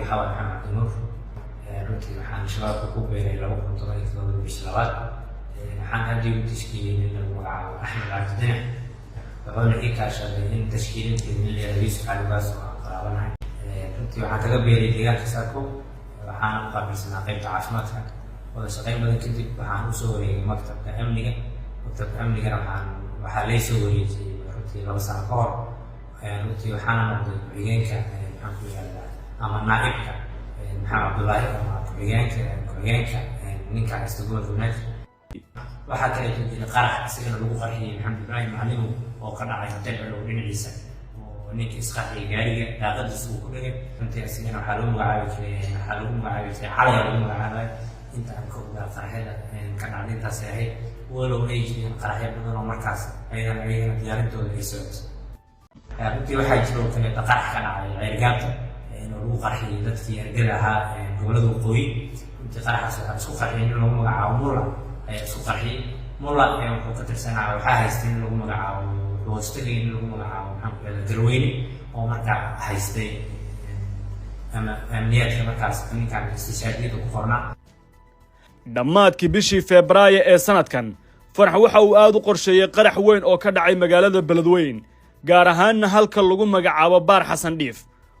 Waxaa waaye Maxamed Cabdinuur. Runtii waxaan Shabaabka ku beeray 2017 bishii labaad. Waxaan aad igu tashkiiliyey nin lagu magacaabo Axmed Cabdi Dinac, wuxuuna ii kaashaday in tashkiilinteeda nin la yihahdo Yuusuf Cali Gaas oo aan qaraabanahay. Runtii waxaan kaga beeray deegaanka Saako, waxaana u qaabilsanaa qaybta caafimaadka. Wada shaqayn badan kadib waxaan usoo wareegay maktabka amniga. Maktabka amnigana waxaa lay soo wareejiyey runtii 2 sano ka hor. Runtii waxaana noqday ku-xigeenka, maxaan ku yihahdaa, ama naaibka Maxamed Cabdullaahi, ama ku-xigeenka ninka haysta gobolka Banaadir. Waxaa kaleeto jira qarax isagana lagu qarxiyey Maxamed Ibraahim Macalimow oo ka dhacay Hotel Colow dhinaciisa, oo ninka isqarxiyay gaariga daaqadiisa uu ku dhigay. Runtii isagana waxaa lagu magacaabi jiray Calaya lagu magacaabay. Inta aan ka ogaa qaraxyada ka dhacday intaasay ahayd, walow ay jireen qaraxyo badan oo markaas ayagana diyaarintooda ay socoto. Runtii waxaa jiro kaleeto qarax ka dhacay Ceergaabta oo lagu qarxiyey dadkii ergada ahaa gobolada waqooyi. Runtii qaraxaas waxaa isku qarxiyay nin lagu magacaabo Mulla ayaa isku qarxiyey. Mulla wuxuu ka tirsanaa, waxaa haystay nin lagu magacaabo, wuxuu hoostagay nin lagu magacaabo, maxaan ku ihahdaa, Garweyne, oo markaa haystay ama amniyaadka markaas ninkan istishaadiyada ku qornaa. Dhammaadkii bishii Febraayo ee sanadkan, Fanax waxa uu aad u qorsheeyey qarax weyn oo ka dhacay magaalada Beledweyn, gaar ahaanna halka lagu magacaabo Baar Xasan Dhiif,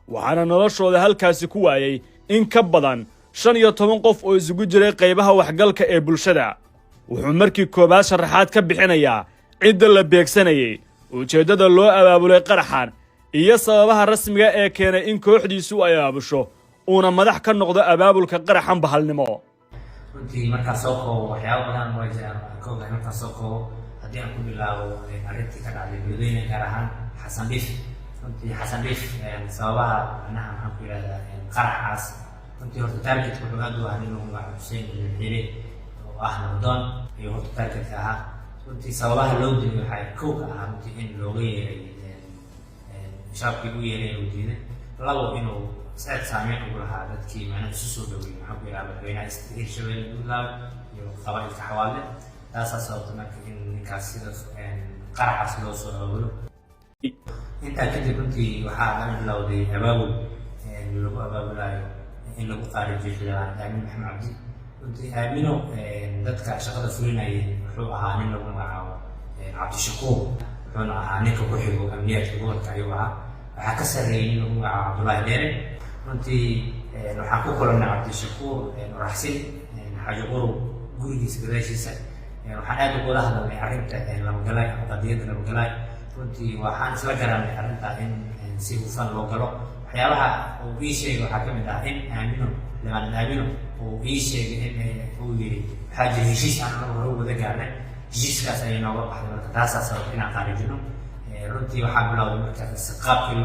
waxaana noloshooda halkaasi ku waayey in ka badan 15 qof oo isugu jiray qaybaha waxgalka ee bulshada. Wuxuu markii koowaad sharaxaad ka bixinayaa cidda la beegsanayey, ujeeddada loo abaabulay qaraxan iyo sababaha rasmiga ee keenay in kooxdiisu ay abaabusho uuna madax ka noqdo abaabulka qaraxan bahalnimo. Runtii markaan soo koobo, waxyaaba badan waa jiraan oo aan ka ogahay. Markaan soo koobo, haddii aan ku bilaabo arrintii ka dhacday Beledweyne, gaar ahaan Xasan Dhiif. Runtii Xasan Dhiif, sababaha macnaha, maxaan ku yidhahdaa, qaraxaas, runtii horta targetka wuxuu aad u ahaa nin lagu magacaabo Xuseen Ibn Xiire oo ah nabdoon ayuu horta targetka ahaa. Runtii sababaha loo dilay waxaa kow ka ahaa runtii in looga yeeray, shaabkii u yeeray inuu diiday. Labo, inuu aad saameyn ugu lahaa dadkii macnaha isu soo dhaweeyey, maxaan ku yidhaha, madaxweynaha Hirshabelle Puntland iyo qabaa'ilka Xawaadle. Taasaa sababta marka in ninkaas sida qaraxaas loo soo abaabulo. Intaa kadib runtii waxaa laga bilowday abaabul lagu abaabulayo in lagu qaarijiyo xildhibaan Aamin Maxamed Cabdi. Runtii Aamino dadka shaqada fulinayay wuxuu ahaa nin lagu magacaabo Cabdishakuur, wuxuuna ahaa ninka ku xigo amniyaadka gobolka ayuu ahaa. Waxaa ka sarreeyay nin lagu magacaabo Cabdullaahi Dheere. Runtii waxaan ku kulannay Cabdishakuur Oraxsin Xaaji Qurub gurigiisa gadaashiisa. Waxaan aad ugula hadalnay arrinta Lamagalaay ama qadiyadda Lamagalaay. Runtii waxaan isla garanay arrinta in si hufan loo galo. Waxyaabaha uu ii sheegay waxaa ka mid ah in Aamino, xildhibaan Aamino, uu ii sheegay in uu yidhi waxaa jira heshiis aan anagu hore wada gaarnay, heshiiskaas ayay nooga baxday. Marka taasaa sababta inaan qaarijino. Runtii waxaa bilowday marka qaabkii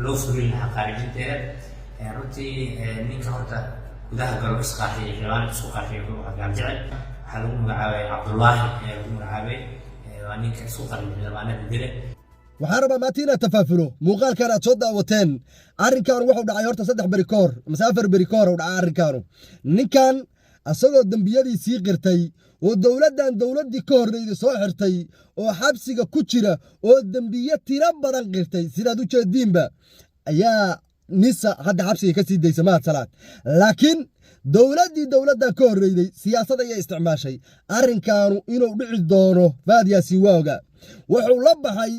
loo fulin lahaa qaarijinteeda. Runtii ninka horta gudaha galo isqarxiyay, xildhibaan isku qarxiyay, wuxuu ahaa Gaaljecel. Waxaa lagu magacaabay Cabdullaahi ayaa lagu magacaabay, waa ninka isku qarxiyay xildhibaanada dile. Waxaan rabaa maanta inaad tafaafulo muuqaalkan aad soo daawateen. Arrinkan wuxuu dhacay horta 3 beri ka hor mase 4 beri ka hor u dhacay arrinkaanu. Ninkan asagoo dembiyadii sii qirtay oo dowladdan dowladdii ka horreyday soo xirtay oo xabsiga ku jira oo dembiye tiro badan qirtay, sidaad u jeediinba, ayaa NISA hadda xabsiga ka sii daysa Mahad Salaad. Laakiin dowladdii dowladdan ka horreyday siyaasad ayay isticmaashay. Arrinkaanu inuu dhici doono Faad Yaasiin waa ogaa. Wuxuu la baxay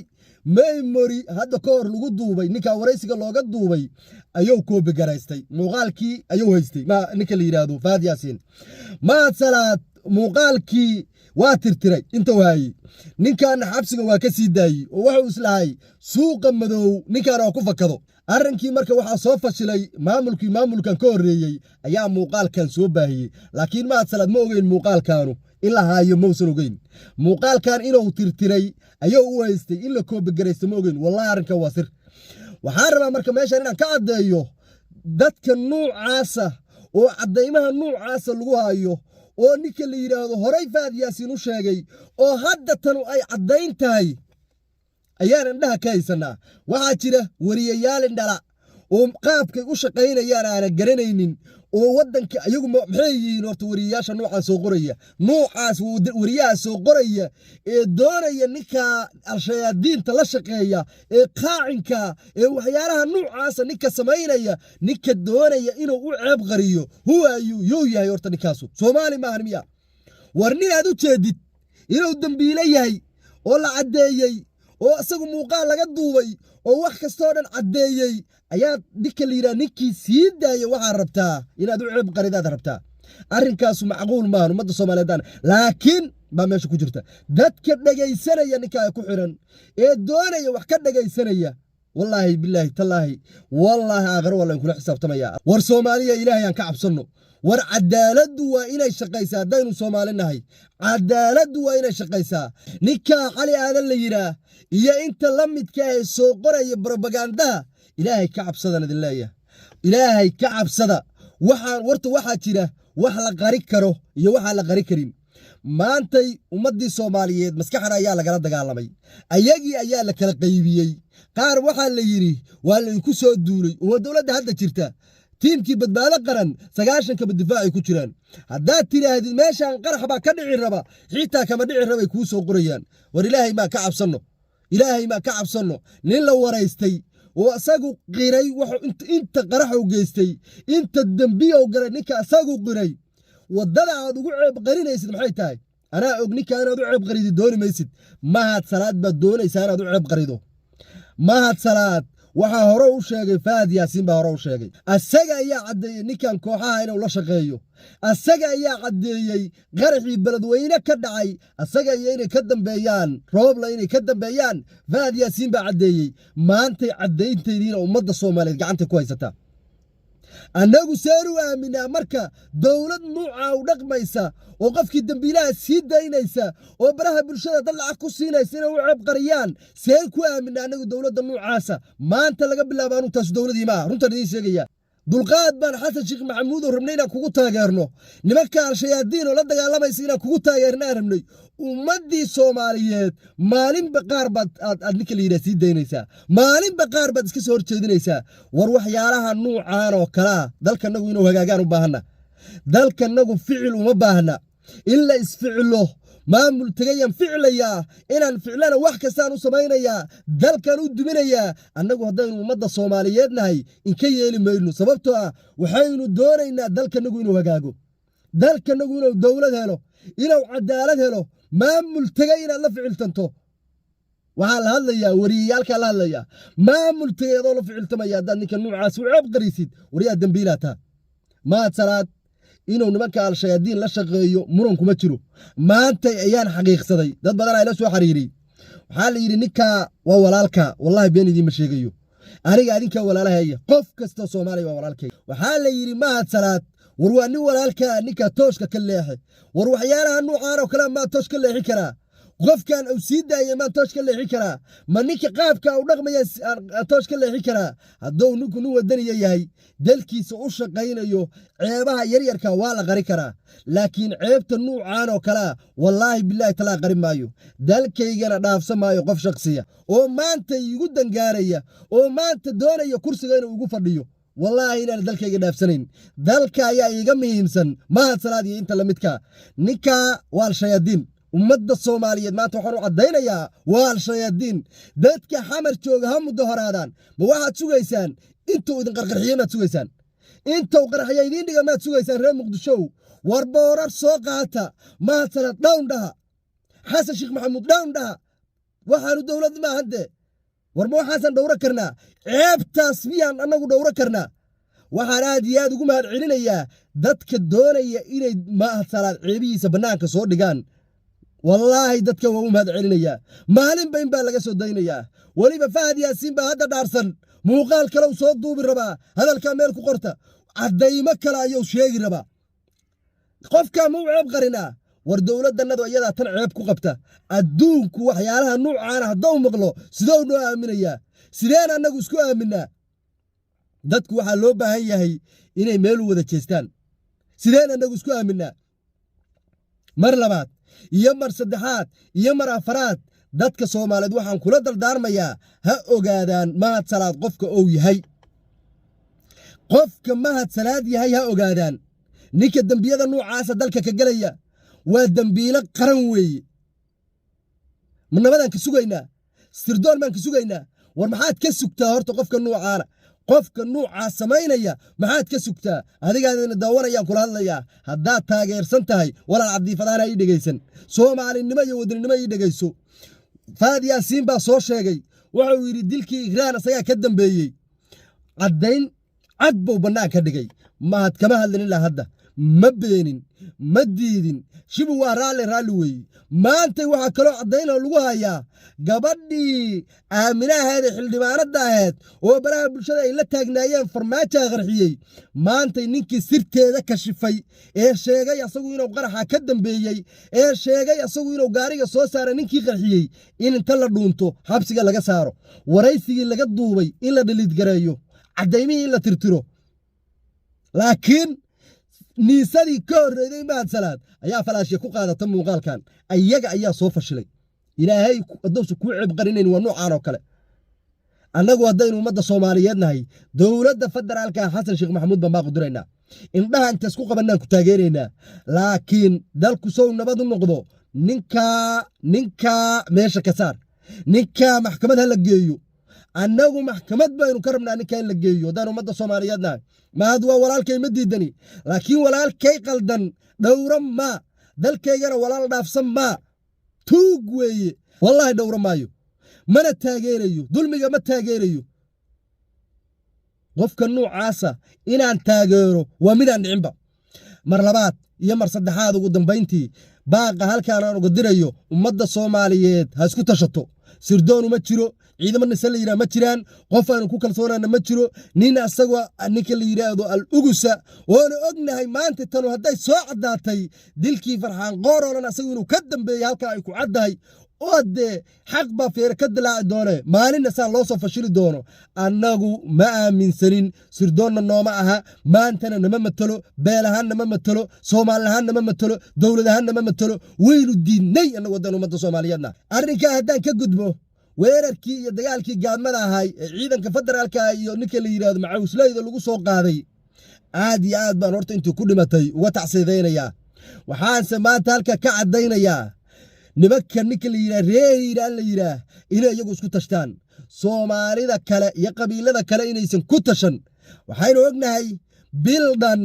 memory hadda ka hor lagu duubay ninkaa waraysiga looga duubay ayuu copy garaystay, muuqaalkii ayuu haystay. Ma ninka la yidhaahdo Faad Yaasiin, Mahad Salaad muuqaalkii waa tirtiray intuu haayey. Ninkaana xabsiga waa ka sii daayey oo wuxuu islahay suuqa madow ninkaan oo ku fakado arrinkii. Marka waxaa soo fashilay maamulkii maamulkan ka horreeyey ayaa muuqaalkan soo baahiyey. Laakiin Mahad Salaad ma ogeyn muuqaalkaanu in la haayo, mausan ogeyn muuqaalkan inuu tirtiray ayuu u haystay, in la copy garaysto ma ogeyn. Wallahi arrinkan waa sir. Waxaan rabaa marka meeshan inaan ka caddeeyo dadka nuucaasa oo caddaymaha nuucaasa lagu hayo oo ninka la yidhaahdo horay Faad Yaasiin u sheegay oo hadda tanu ay caddayn tahay ayaan indhaha ka haysanaa. Waxaa jira wariyayaal indhala oo qaabkay u shaqaynayaan aanan garanaynin. Oo waddanka iyagu maxay yihiin horta wariyayaasha noocaas soo qoraya, noocaas wariyaha soo qoraya ee doonaya ninka al-shayaadiinta la shaqeeya ee qaacinka ee waxyaalaha noocaasa ninka samaynaya, ninka doonaya inuu u ceeb qariyo, huwa ayuu yuu yahay horta ninkaasu? Soomaali maahan miya? War nin aad u jeedid inuu dembiile yahay oo la caddeeyey oo isagu muuqaal laga duubay oo wax kastoo dhan caddeeyey ayaa ninka la yidhaha ninkii sii daaya waxaad rabtaa inaad u ceeb qaridaad rabtaa. Arrinkaasu macquul maahan ummadda Soomaaliyeed. Laakiin baa meesha ku jirta dadka dhegaysanaya ninkaa ku xiran ee doonaya wax ka dhegaysanaya, wallaahi, bilaahi, tallaahi, wallaahi, aakhiro waa layn kula xisaabtamaya. War Soomaaliya, Ilaahay aan ka cabsanno. War cadaaladdu waa inay shaqaysaa. Haddaynu Soomaali nahay, cadaaladdu waa inay shaqaysaa. Ninkaa Cali Aadan la yidhaah iyo inta la midka ee soo qoraya brobagandaha, Ilaahay ka cabsadan idin leeyahay, Ilaahay ka cabsada. Waxaan warta waxaa jira wax la qari karo iyo waxaan la qari karin. Maantay ummaddii Soomaaliyeed maskaxda ayaa lagala dagaalamay, ayagii ayaa la kala qaybiyey. Qaar waxaa la yidhi waa laydinku soo duulay oo dowladda hadda jirta, tiimkii Badbaado Qaran, 90-kaba difaacay ku jiraan. Haddaad tidhaahdid meeshaan qarax baa ka dhici raba, xitaa kama dhici rabay kuu soo qorayaan. War Ilaahay maa ka cabsanno, Ilaahay maa ka cabsanno. Nin la waraystay oo isagu qiray inta qaraxow geystay, inta dembiyow galay, ninka isagu qiray, waddada aad ugu ceeb qarinaysid maxay tahay? Anaa og ninka inaad u ceeb qaridi dooni maysid. Mahad Salaad baad doonaysaa inaad u ceeb qarido. Mahad Salaad waxaa hore u sheegay Fahad Yaasiin baa hore u sheegay. Asaga ayaa caddeeyey ninkan kooxaha inuu la shaqeeyo. Asaga ayaa caddeeyey qaraxii Beledweyne ka dhacay asaga iyo inay ka dambeeyaan Roobla, inay ka dambeeyaan Fahad Yaasiin baa caddeeyey. Maantay caddaynteediina ummadda Soomaaliyeed gacanta ku haysataa. Annagu seenu aaminaa marka dowlad nuuca u dhaqmaysa oo qofkii dembiilaha sii daynaysa oo baraha bulshada dad lacag ku siinaysa inay u ceeb qariyaan? Seen ku aaminaa annagu dowladda nuucaasa? Maanta laga bilaabo anu taasu dowladii maaha, runtaan idiin sheegaya. Dulqaad baan Xasan Sheekh Maxamuud oo rabnay inaan kugu taageerno, nimanka al-shayaadiin oo la dagaalamaysa inaan kugu taageerna aan rabnay. Ummaddii Soomaaliyeed maalinba qaar baad aad ninka la yidhaha sii daynaysaa, maalinba qaar baad iska soo horjeedinaysaa. War waxyaalaha nuucaan oo kalaa dalkanagu inuu hagaagaan u baahanna. Dalkanagu ficil uma baahna in la isficilo. Maamul tegayaan ficlayaa, inaan ficlana wax kastaan u samaynayaa, dalkan u duminayaa. Annagu haddaynu ummadda Soomaaliyeed nahay inka yeeli mayno, sababtoo ah waxaynu doonaynaa dalkanagu inuu hagaago, dalkanagu inuu dowlad helo, inuu cadaalad helo. Maamul tegay inaad la ficiltanto, waxaa la hadlayaa wariyayaalkaa la hadlayaa, maamul tegay adoo la ficiltamaya haddaad ninka nuucaas u ceeb qarisid, wariyaa dembiilaa taa. Mahad Salaad inuu nimanka al-shayaadiin la shaqeeyo muran kuma jiro. Maantay ayaan xaqiiqsaday. Dad badan aa ila soo xiriiriyey. Waxaa la yidhi ninkaa waa walaalka. Wallahi been idiinma sheegayo, aniga adinkaa walaalahaya, qof kastoo Soomaaliya waa walaalkay. Waxaa la yidhi Mahad Salaad war waa nin walaalkaa, ninkaa tooshka ka leexe. War waxyaalaha nuucaan oo kale maa toosh ka leexi karaa? Qofkan uu sii daaya maan toosh ka leexi karaa? Ma ninka qaabka u dhaqmaya toosh ka leexi karaa? Hadduu ninku nin wadaniya yahay, dalkiisa u shaqaynayo, ceebaha yaryarka waa la qari karaa, laakiin ceebta nuucaan oo kalea, wallaahi, bilaahi, talaa qari maayo, dalkaygana dhaafsan maayo qof shaksiya oo maanta iigu dangaaraya oo maanta doonaya kursiga inuu igu fadhiyo. Wallaahi inaan dalkayga dhaafsanayn. Dalka ayaa iiga muhiimsan Mahad Salaad iyo inta lamidkaa. Ninkaa waa al-shayaadiin. Ummadda Soomaaliyeed maanta waxaan u caddaynayaa waa al-shayaadiin. Dadka Xamar jooga ha muddo horaadaan. Ma waxaad sugaysaan intuu idin qarqarxiye? Maad sugaysaan intuu qarxiya idiin dhiga? Maad sugaysaan reer Muqdishow? War boorar soo qaata, Mahad Salaad down dhaha, Xasan Sheekh Maxamuud down dhaha. Waxaanu dowlad maahan dee. War ma waxaasaan dhowro karnaa? Ceebtaas miyaan annagu dhowro karnaa? Waxaan aad iyo aad ugu mahad celinayaa dadka doonaya inay Mahad Salaad ceebihiisa bannaanka soo dhigaan. Wallaahi dadka waan u mahad celinayaa. Maalinba in baa laga soo daynayaa. Weliba Fahad Yaasiin baa hadda dhaarsan, muuqaal kale uu soo duubi rabaa. Hadalkaa meel ku qorta, caddaymo kale ayuu sheegi rabaa. Qofkaa ma u ceeb qarinaa? War dowladdannadu iyadaa tan ceeb ku qabta. Adduunku waxyaalaha nuucaana haddou maqlo, sidou noo aaminayaa? Sideen annagu isku aaminnaa? Dadku waxaa loo baahan yahay inay meel u wada jeestaan. Sideen annagu isku aaminnaa? Mar labaad iyo mar saddexaad iyo mar afaraad, dadka Soomaaliyeed waxaan kula dardaarmayaa ha ogaadaan Mahad Salaad qofka uu yahay. Qofka Mahad Salaad yahay ha ogaadaan, ninka dembiyada nuucaasa dalka ka gelaya waa dembiilo qaran weeye. Ma nabadaan ka sugaynaa? Sirdoon baan ka sugaynaa? War maxaad ka sugtaa horta qofka nuucaana? Qofka nuucaa samaynaya maxaad ka sugtaa? Adigaadina daawanayaan kula hadlayaa. Haddaad taageersan tahay, walaal, cabdiifadaana ii dhegaysan, Soomaalinimo iyo wadaninimo ii dhegayso. Faad Yaasiin baa soo sheegay, wuxuu yidhi dilkii Igraan isagaa ka dambeeyey. Caddayn cad buu bannaan ka dhigay. Mahad kama hadlin ilaa hadda, ma beenin, ma diidin. Shibu waa raalli, raalli weeye. Maantay waxaa kaloo caddayna lagu hayaa gabadhii aaminaheeda xildhibaanadda aheed oo baraha bulshada ay la taagnaayeen Farmaajaa qarxiyey. Maantay ninkii sirteeda kashifay ee sheegay asagu inuu qaraxa ka dambeeyey, ee sheegay asagu inuu gaariga soo saaray ninkii qarxiyey, in inta la dhuunto xabsiga laga saaro, waraysigii laga duubay in la dhaliidgareeyo, caddaymihii in la tirtiro. Laakiin niisadii ka horreeyday Mahad Salaad ayaa falaashya ku qaadata muuqaalkan, ayaga ayaa soo fashilay. Ilaahay haddousa kuu ceeb qarinayn, waa nuucaan oo kale. Annagu haddaynu ummadda Soomaaliyeed nahay, dowladda federaalka Xasan Sheekh Maxamuud baan baaqu diraynaa. Indhaha inta isku qabannaan ku taageeraynaa, laakiin dalku sow nabad u noqdo, ninkaa meesha ka saar, ninkaa maxkamad ha la geeyo. Annagu maxkamad baynu ka rabnaa ninkaa in la geeyo haddaan ummadda Soomaaliyeed nahay. Mahad waa walaalkay, ma diidani, laakiin walaalkay qaldan dhowro maa, dalkaygana walaal dhaafsan maa. Tuug weeye, wallaahi dhowro maayo, mana taageerayo, dulmiga ma taageerayo. Qofka nuucaasa inaan taageero waa midaan dhicinba. Mar labaad iyo mar saddexaad, ugu dambayntii, baaqa halkaan aan uga dirayo ummadda Soomaaliyeed: ha isku tashato. Sirdoon uma jiro, ciidamo nise la yidhaha ma jiraan, qof aanu ku kalsoonaana ma jiro. Nin asagoo ninka la yidhaahdo al ugusa oona ognahay maanta tanu hadday soo caddaatay dilkii Farxaan Qooroolan asagu inuu ka dambeeyey, halkaa ay ku caddahay oo dee xaq baa feere ka dilaaci doone, maalinna saa loo soo fashili doono. Annagu ma aaminsanin, sirdoonna nooma aha, maantana nama matalo, beel ahaan nama matalo, Soomaali ahaan nama matalo, dowlad ahaan nama matalo. Waynu diidnay annagu haddaan ummadda Soomaaliyeedna. Arrinkaa haddaan ka gudbo, weerarkii iyo dagaalkii gaadmada ahay ee ciidanka federaalka iyo ninka la yidhaahdo macawisleyda lagu soo qaaday, aad iyo aad baan horta intuu ku dhimatay uga tacsiidaynayaa. Waxaanse maanta halka ka caddaynayaa nimanka ninka la yidhaah reer Hiiraan la yidhaah inay iyagu isku tashtaan, Soomaalida kale iyo qabiilada kale inaysan ku tashan. Waxaynu ognahay bildhan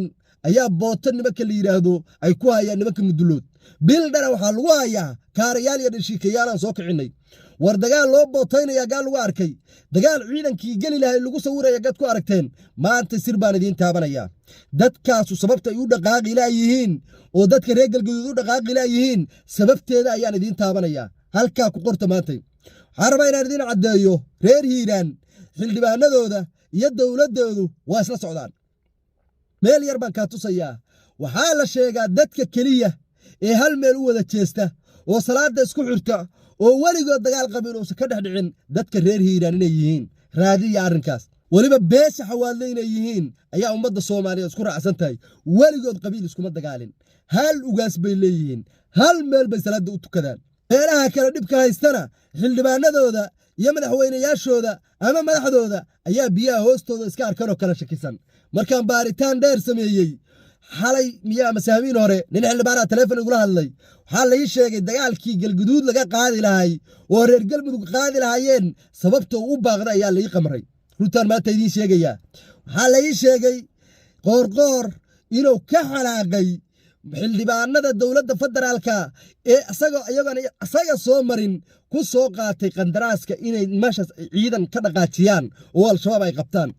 ayaa booto nimanka la yidhaahdo ay ku hayaan nimanka Mudulood. Bildhana waxaa lagu hayaa kaarayaal iyo dhashiikayaal aan soo kicinnay. War dagaal loo bootaynayaa gaal lagu arkay, dagaal ciidankii geli lahay lagu sawiraya gad ku aragteen. Maanta sir baan idiin taabanayaa. Dadkaasu sababta ay u dhaqaaqi laayihiin oo dadka reer Galgaduud u dhaqaaqi laayihiin, sababteeda ayaan idiin taabanayaa. Halkaa ku qorta. Maantay waxaan rabaa inaan idiin caddeeyo, reer Hiiraan xildhibaanadooda iyo dowladdoodu waa isla socdaan. Meel yar baan kaa tusayaa. Waxaa la sheegaa dadka keliya ee hal meel u wada jeesta oo salaadda isku xirta oo weligood dagaal qabiil uusan ka dhex dhicin dadka reer Hiiraan inay yihiin. Raadiya arrinkaas. Weliba beesha Xawaadle inay yihiin ayaa ummadda Soomaaliyeed isku raacsan tahay. Weligood qabiil iskuma dagaalin, hal ugaas bay leeyihiin, hal meel bay salaadda u tukadaan. Meelaha kale dhibka haystana xildhibaanadooda iyo madaxweynayaashooda ama madaxdooda ayaa biyaha hoostooda iska arkan oo kala shakisan. Markaan baaritaan dheer sameeyey xalay miyaa masahamiin hore, nin xildhibaanaha taleefon igula hadlay, waxaa lai sheegay dagaalkii Galguduud laga qaadi lahay oo reer Galmudug qaadi lahaayeen sababta uu u baaqday ayaa lai qamray. Runtaan maanta idiin sheegayaa. Waxaa lai sheegay Qoorqoor inuu ka xanaaqay xildhibaanada dowladda federaalka ee isagoo iyagoon isaga soo marin ku soo qaatay qandaraaska inay meeshaas ciidan ka dhaqaajiyaan oo Al-Shabaab ay qabtaan.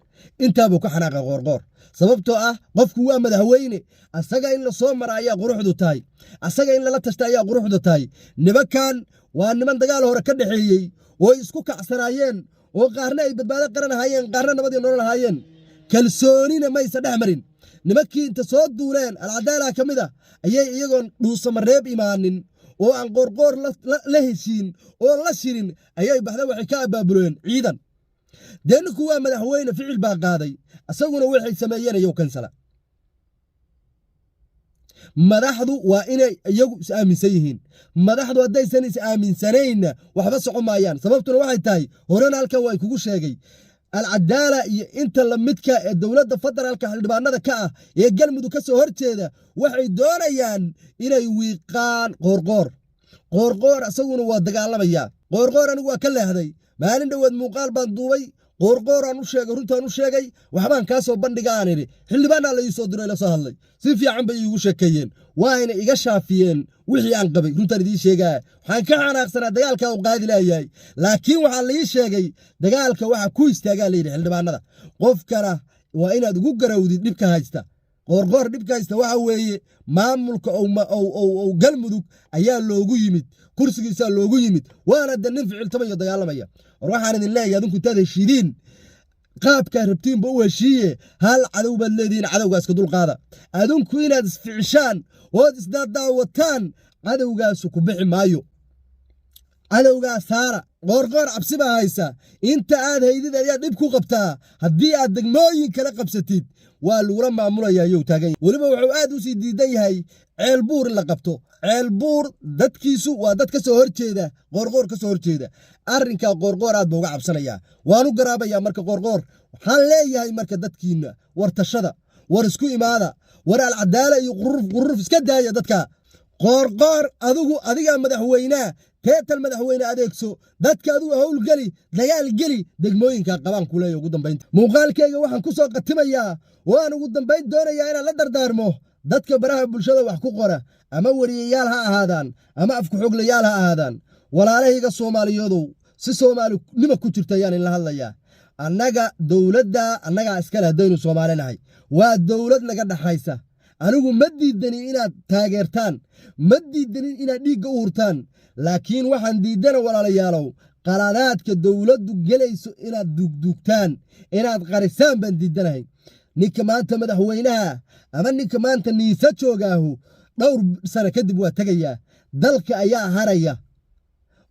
Intaabuu ka xanaaqay Qoorqoor, sababtoo ah qofku waa madaxweyne, asaga in la soo mara ayaa quruxdu tahay, asaga in lala tashta ayaa quruxdu tahay. Nimankan waa niman dagaal hore ka dhexeeyey oo ay isku kacsanaayeen, oo qaarna ay Badbaado Qaran ahaayeen, qaarna nabadii nolol ahaayeen, kalsoonina maysa dhex marin. Nimankii inta soo duuleen, Alcadaala ka mid a, ayay iyagoon Dhuusamareeb imaanin oo aan Qoorqoor la heshiin oo la shirin ayay baxda waxay ka abaabuleen ciidan. Dee ninku waa madaxweyne, ficil baa qaaday, isaguna waxay sameeyeen iyagu kansala. Madaxdu waa inay iyagu is aaminsan yihiin. Madaxdu haddaysan is aaminsanaynna waxba socon maayaan. Sababtuna waxay tahay, horena halkan waa kugu sheegay. Alcadaala iyo inta lamidka ee dowladda federaalka xildhibaanada ka ah ee Galmudug ka soo horjeeda waxay doonayaan inay wiiqaan Qoorqoor. Qoorqoor isaguna waa dagaalamaya. Qoorqoor anigu waa ka leexday. Maalin dhoweed muuqaal baan duubay, Qoorqooraan u sheegay, runtaan u sheegay, waxbaan kaa soo bandhiga aan idhi. Xildhibaanaa la ii soo diray, la soo hadlay, si fiican bay iigu sheekeeyeen, waayna iga shaafiyeen wixii aan qabay. Runtaan idiin sheegaa, waxaan ka xanaaqsanaa dagaalka uu qaadi laayahay, laakiin waxaa la ii sheegay dagaalka waxa ku istaagaa layidhi xildhibaanada. Qofkana waa inaad ugu garawdid dhibka haysta. Qoorqoor dhibka haysta waxa weeye maamulka ou Galmudug ayaa loogu yimid, kursigiisaa loogu yimid, waana de nin ficiltamayo dagaalamaya. War waxaan idin leeyahay, adinku intaad heshiidiin, qaabkaa rabtiinba u heshiiye, hal cadow baad leedihiin, cadowgaas ka dulqaada. Adinku inaad isficishaan ood isdaadaawataan, cadowgaasu ku bixi maayo. Cadowgaa saara. Qoorqoor cabsi baa haysa. Inta aad haydid ayaa dhib ku qabtaa. Haddii aad degmooyin kala qabsatid, waa lagula maamulayaa yow taagan. Weliba wuxuu aad u sii diidan yahay Ceelbuur in la qabto. Ceelbuur dadkiisu waa dad ka soo horjeeda Qoorqoor, ka soo horjeeda arrinkaa. Qoorqoor aad buu uga cabsanayaa, waanu garaabayaa. Marka Qoorqoor waxaan leeyahay, marka dadkiinna war tashada, war isku imaada, war Alcadaala iyo quruf quruf iska daaya dadka. Qoorqoor, adigu adigaa madaxweynaa, teetal madaxweyne adeegso, dadka adigu howlgeli, dagaal geli, degmooyinka qabaan ku leeya. Ugu dambaynta muuqaalkayga waxaan ku soo qatimayaa, waan ugu dambayn doonayaa inaan la dardaarmo dadka baraha bulshada wax ku qora, ama weriyayaal ha ahaadaan ama afku-xoglayaal ha ahaadaan. Walaalahayga Soomaaliyeedow, si Soomaalinima ku jirta ayaan inla hadlayaa. Annaga dowladda annagaa iskale haddaynu Soomaali nahay, waa dowlad naga dhaxaysa. Anigu ma diidanin inaad taageertaan, ma diidanin inaad dhiigga u hurtaan, laakiin waxaan diidana, walaalayaalow, qaladaadka dowladdu gelayso inaad duugduugtaan, inaad qarisaan baan diidanahay. Ninka maanta madaxweynaha ama ninka maanta niisa joogaahu dhowr sano kadib waa tegayaa, dalka ayaa haraya.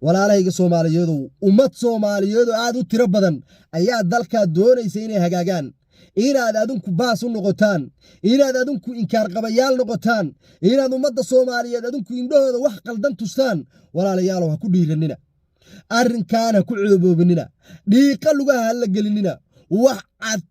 Walaalahayga Soomaaliyeedow, ummad Soomaaliyeedoo aad u tiro badan ayaa dalkaa doonaysa inay hagaagaan. Inaad adinku baas u noqotaan, inaad adinku inkaarqabayaal noqotaan, inaad ummadda Soomaaliyeed adinku indhahooda wax qaldan tustaan, walaalayaalow, ha ku dhiiranina arrinkaan, ha ku cooboobinina, dhiiqa lugaha ha la gelinina. Wax cad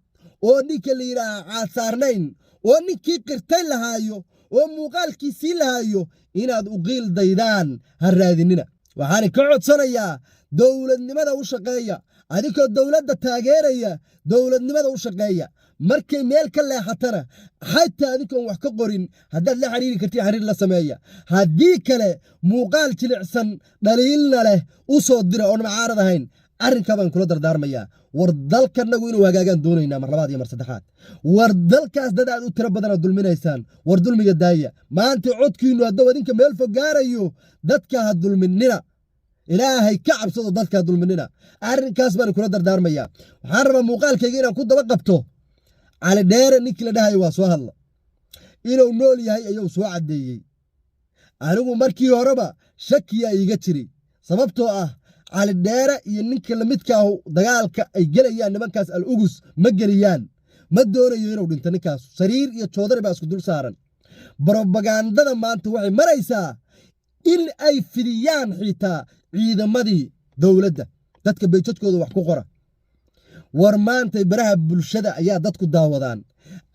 oo ninka la yidhaaha caad saarnayn oo ninkii qirtay lahaayo oo muuqaalkiisii lahaayo inaad uqiil daydaan ha raadinina. Waxaan ka codsanayaa, dowladnimada u shaqeeya. Adinkoo dowladda taageeraya, dowladnimada u shaqeeya. Markay meel ka leexatana, xataa adinkoon wax ka qorin, haddaad la xiriiri karti, xiriir la sameeya. Haddii kale, muuqaal jilicsan dhaliilna leh u soo dira oon macaarad ahayn. Arrinkaa baan kula dardaarmayaa. War dalkanagu inuu hagaagaan doonaynaa, mar labaad iyo mar saddexaad. War dalkaas dad aad u tiro badanaad dulminaysaan, war dulmiga daaya. Maanta codkiinnu hadduu adinka meel fog gaarayo, dadka ha dulminina. Ilaahay ka cabsado, dadka ha dulminina. Arrinkaas baan kula dardaarmayaa. Waxaan rabaa muuqaalkayga inaan ku daba qabto Cali Dheere. Ninkii la dhahayo waa soo hadla, inuu nool yahay ayuu soo caddeeyey. Anigu markii horeba shakiyaa iiga jiray, sababtoo ah Cali Dheere iyo ninka lamidkaahu dagaalka ay gelayaan nimankaas Al Ugus ma geliyaan. Ma doonayo inuu dhinto ninkaas, sariir iyo joodari baa isku dul saaran. Brobagandada maanta waxay maraysaa in ay fidiyaan xitaa ciidamadii dowladda, dadka bayjadkooda wax ku qora. War maantay baraha bulshada ayaa dadku daawadaan.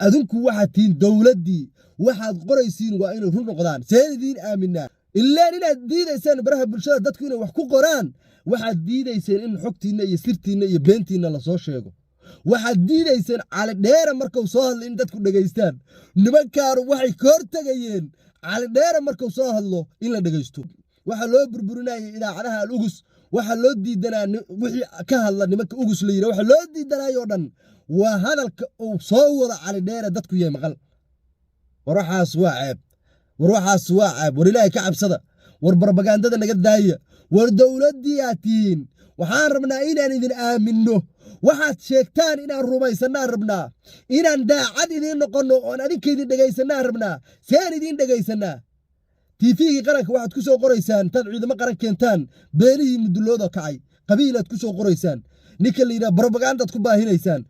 Adinku waxaad tihiin dowladdii, waxaad qoraysiin waa inay run noqdaan. Seen idiin aaminaa? Ilaan inaad diidaysaan baraha bulshada dadku inay wax ku qoraan, waxaad diidayseen in xogtiinna iyo sirtiinna iyo beentiinna lasoo sheego. Waxaad diidayseen Cali Dheere markuu soo hadlo in dadku dhegaystaan. Nimankaanu waxay ka hortegayeen Cali Dheere markuu soo hadlo in la dhegaysto. Waxaa loo burburinayay idaacadaha Al Ugus, waxaa loo diidanaa wixii ka hadla nimanka Ugus la yidha. Waxaa loo diidanayoo dhan waa hadalka uu soo wado Cali Dheere dadku yahay maqal. War waxaas waa ceeb, war waxaas waa ceeb. War Ilaahay ka cabsada, war barbagandada naga daaya. War dowladdii aad tihiin, waxaan rabnaa inaan idin aaminno, waxaad sheegtaan inaan rumaysannaan rabnaa, inaan daacad idiin noqonno oon adinka idin dhegaysannaan rabnaa. Seen idiin dhegaysannaa? TV-gii qaranka waxaad ku soo qoraysaan, intaad ciidamo qaran keentaan, beenihii Mudulooda kacay, qabiilaad ku soo qoraysaan, ninka la yidhaha brobagandaad ku baahinaysaan,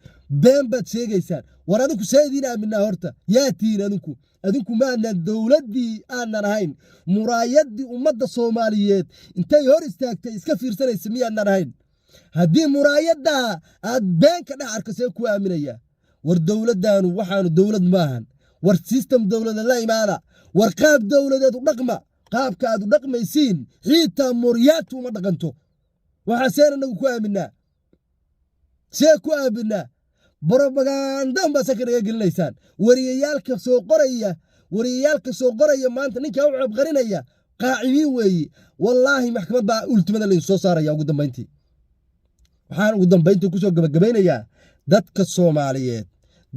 been baad sheegaysaan. War adinku see idiin aaminaa horta? Yaa tihiin adinku? Adinku ma aadnaan dowladdii aanan ahayn, muraayaddii ummadda Soomaaliyeed intay hor istaagtay iska fiirsanaysa miyaadnan ahayn? Haddii muraayaddaa aad been ka dhex arko, see ku aaminaya? War dowladdaanu waxaanu dowlad maahan. War system dowladeed la imaada. War qaab dowladeed u dhaqma. Qaabka aad u dhaqmaysiin xiitaa mooryaatu uma dhaqanto. Waxaa seen anagu ku aaminaa? See ku aaminaa? Brobaganda unbaa saka naga gelinaysaan. Wariyayaalka soo qoraya, wariyayaalka soo qoraya maanta ninkaa u ceebqarinaya qaacimiin weeye. Wallaahi, maxkamad baa ultimada laydin soo saaraya. Ugu dambayntii, waxaan ugu dambayntii kusoo gabagabaynayaa dadka Soomaaliyeed,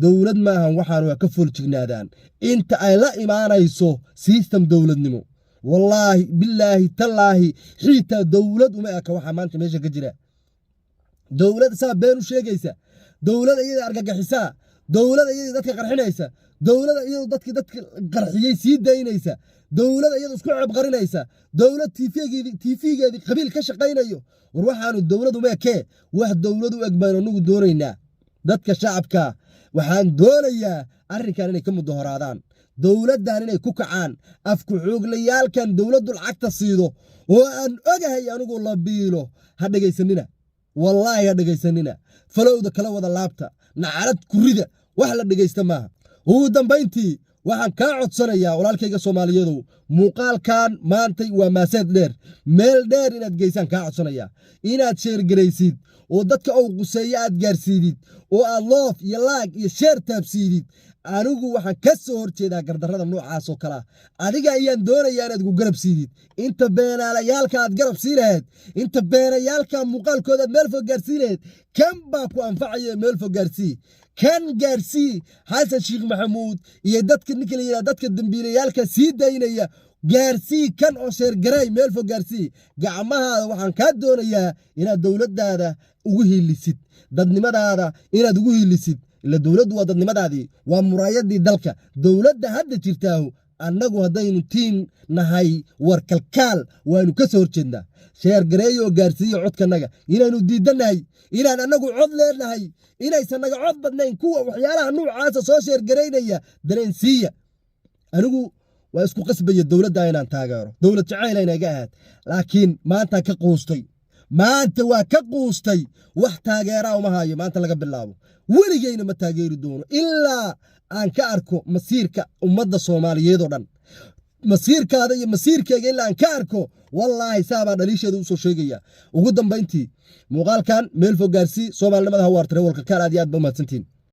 dowlad maahan waxaan, waa ka foolajignaadaan inta ay la imaanayso system dowladnimo. Wallaahi, bilaahi, tallaahi, xiitaa dowlad uma eka waxaa maanta meesha ka jira. Dowlad saa been u sheegaysa, dowlad iyada argagixisaa, dowlad iyada dadka qarxinaysa, dowlad iyadu dadka qarxiyey sii daynaysa, dowlad iyadu isku ceebqarinaysa, dowlad TV-geedii qabiil ka shaqaynayo. War waxaanu dowlad uma ekee. Wax dowlad u eg baynu anugu doonaynaa. Dadka shacabka waxaan doonayaa arrinkan inay ka mudaharaadaan, dowladdan inay ku kacaan, afku xooglayaalkan dowladdu lacagta siido oo aan ogahay anigu la biilo ha dhegaysanina. Wallaahi, ha dhegaysanina. Falowda kala wada laabta, nacalad kurida, wax la dhegaysta maaha. Ugu dambayntii, waxaan kaa codsanayaa, walaalkayga Soomaaliyadow, muuqaalkan maantay waa maaseed dheer, meel dheer inaad geysaan kaa codsanayaa, inaad share garaysid oo dadka uu quseeyo aad gaarsiidid oo aad love iyo like iyo share taabsiidid. Anigu waxaan ka soo horjeedaa gardarrada noocaas oo kalea. Adiga ayaan doonayaa inaad ku garab siidid inta beenaalayaalka aad garab sii lahayd, inta beenayaalka muuqaalkooda aad meel fog gaarsii lahayd. Kan baa ku anfacaya, meel fog gaarsii. Kan gaarsii Xasan Sheekh Maxamuud iyo dadka ninka la yidhaha, dadka dambiilayaalka sii daynaya gaarsii kan oo share garay, meel fog gaarsii. Gacmahaada waxaan kaa doonayaa inaad dowladdaada ugu hiilisid, dadnimadaada inaad ugu hiilisid. Ila dowladdu waa dadnimadaadii, waa muraayadii dalka. Dowladda hadda jirtaahu, annagu haddaynu team nahay war kalkaal, waanu ka soo horjeednaa. Share gareeyo oo gaarsiiyo codkanaga inaanu diidannahay, inaan annagu cod leenahay, inaysan naga cod badnayn kuwa waxyaalaha nuucaasa soo share garaynaya dareensiiya. Anigu waa isku qasbaya dowladda inaan taageero, dowlad jacayl inaga ahaad, laakiin maantaan ka quustay. Maanta waa ka quustay. Wax taageeraa uma hayo maanta laga bilaabo, weligeyna ma taageeri doono ilaa aan ka arko masiirka ummadda Soomaaliyeed oo dhan. Masiirkaada iyo masiirkayga ilaa aan ka arko, wallaahi, saabaa dhaliisheeda usoo sheegaya. Ugu dambayntii, muuqaalkan meel fog gaarsii. Soomaalinimada ha waartare. Walkalkaal, aad iyo aad ba umahadsantiin.